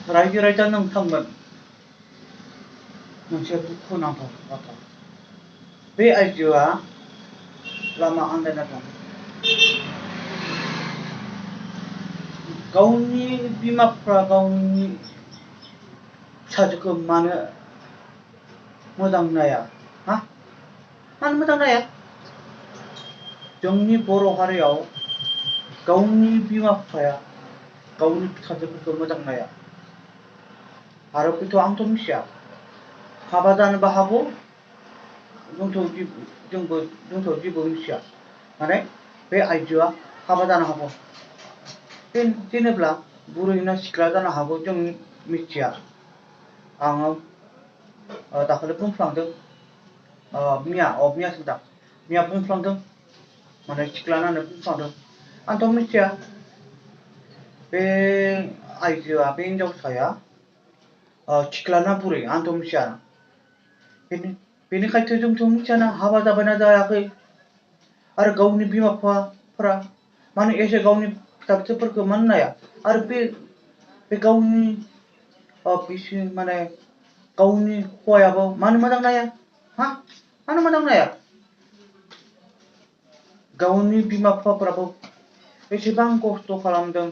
रायजो राजा नोंथांमोन मोनसे दुखुनांथाव बाथ्रा बे आइजोआ लामा आन्दायना दं गावनि बिमाफ्रा गावनि फिसाजोखौ मानो मोजां नाया हा मानो मोजां नाया जोंनि बर' हारियाव गावनि बिमा बिफाया गावनि फिसाजोफोरखौ मोजां नाया आरो बेथ' आंथ' मिथिया हाबा जानोबो हागौ जोंथ' जेबो मिथिया माने बे आइजोआ हाबा जानो हागौ जेनेब्ला बुरै ना सिख्ला जानो हागौ जों मिथिया आङो दाखालि बुंफ्लांदों मिया बुंफ्लांदों माने सिख्ला होननानै बुंफ्लांदों आंथ' मिथिया बे आइजोआ बे हिनजावसाया सिख्ला ना बुरै आंथ' मिथिया बेनिखायनो जोंथ' मिथियाना हाबा जाबायना जायाखै आरो गावनि बिमा बिफाफोरा माने एसे गावनि फिसाफोरखौ मानो नाया आरो बे गावनि बिसि माने गावनि हौवायाबो मानो मोजां नाया हा मानो मोजां नाया गावनि बिमा बिफाफोराबो एसेबां खस्थ' खालामदों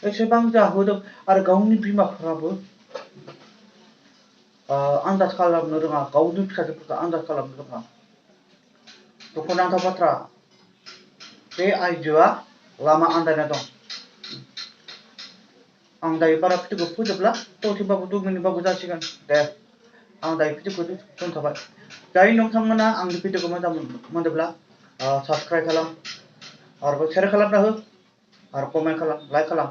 एसेबां जाहोदों आरो गावनि बिमाफोराबो आन्दाज खालामनो रोङा गावनि फिसाजोफोरखौ आन्दाज खालामनो रोङा दुखुनांथाव बाथ्रा बे आइजोआ लामा आन्दायना दं आं दायो बारा भिडिअखौ फोजोबला दसेबाबो 2 मिनिटबाबो जासिगोन दे आं दायो भिडिअखौ दोनथ'बाय दायो नोंथांमोना आंनि भिडिअखौ मोजां मोनोब्ला साबस्क्राइब खालाम आरो शेयार खालामना हो आरो कमेन्ट खालाम लाइक खालाम